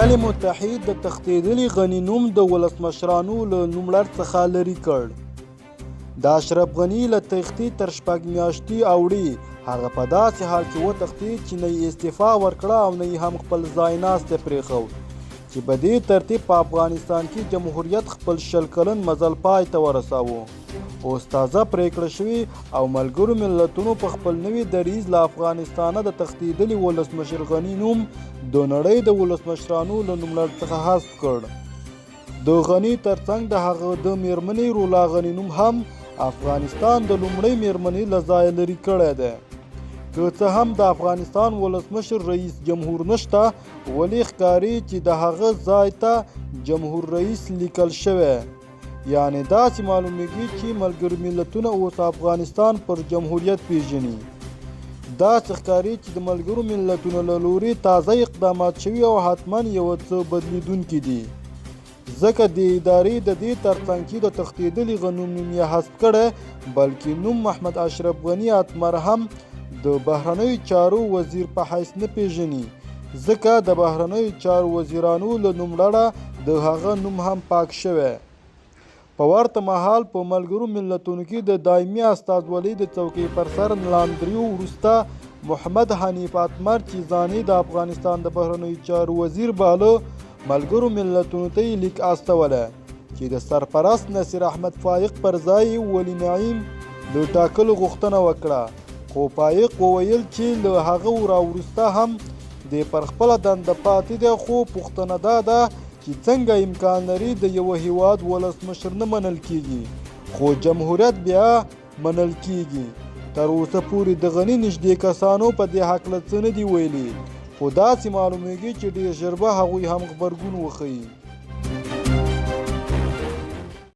ملل متحد د تښتېدلي غني نوم د ولسمشرانو له نوملړ څخه لرې کړ. د اشرف غني له تښتې تر شپږ میاشتې اوړي، هغه په داسې حال کې وتښتېد چې نه یې استعفا ورکړه او نه یې هم خپل ځای ناستی پرېښود، چې په دې ترتیب په افغانستان کې جمهوریت خپل 20 کلن مزل پای ته ورساوه. اوس تازه پرېکړه شوې او ملګرو ملتونو په خپل نوي دریځ له افغانستانه د تښتېدلي ولسمشر غني نوم د نړۍ د ولسمشرانو له نوملړ څخه حذف کړ. د غني ترڅنګ د هغه د میرمنې رولا غني نوم هم افغانستان د لومړۍ میرمنې له ځایه لرې کړی دی. که څه هم د افغانستان ولسمشر رئیس جمهور نشته، ولې ښکاري چې د هغه ځای ته جمهور رئیس لیکل شوی. یعنې داسې معلومیږي چې ملګري ملتونه اوس افغانستان پر جمهوریت پیژني. داسې ښکاري چې د ملګرو ملتونو له لوري تازه اقدامات شوي او حتما یو څه بدلیدونکي دي، ځکه دې ادارې د دې ترڅنګ چې د تښتېدلي غنوم نوم یې حذف کړی، بلکې نوم محمد اشرف غني اتمر هم د بهرنیو چارو وزیر په حیث نه پیژني، ځکه د بهرنیو چارو وزیرانو له نوملړه د هغه نوم هم پاک شوی. په ورته مهال په ملګرو ملتونو کې د دایمي استازولۍ د څوکۍ پر سر لاندریو وروسته محمد حنیف اتمر چې ځان یې د افغانستان د بهرنیو چارو وزیر باله، ملګرو ملتونو ته یې لیک استولی چې د سرپرست نصیر احمد فایق پر ځای ولي نعیم د ټاکلو غوښتنه وکړه، خو فایق وویل چې له هغه را وروسته هم دی پر خپله دنده پاتې دی. خو پوښتنه دا ده چې څنګه امکان لري د یوه هیواد ولسمشر نه منل کیږي خو جمهوریت بیا منل کیږي؟ تر اوسه پورې د غني نږدې کسانو په دې هکله څه نه دي ویلي، خو داسې معلومیږي چې ډیر ژر به هغوی هم غبرګون وښيي.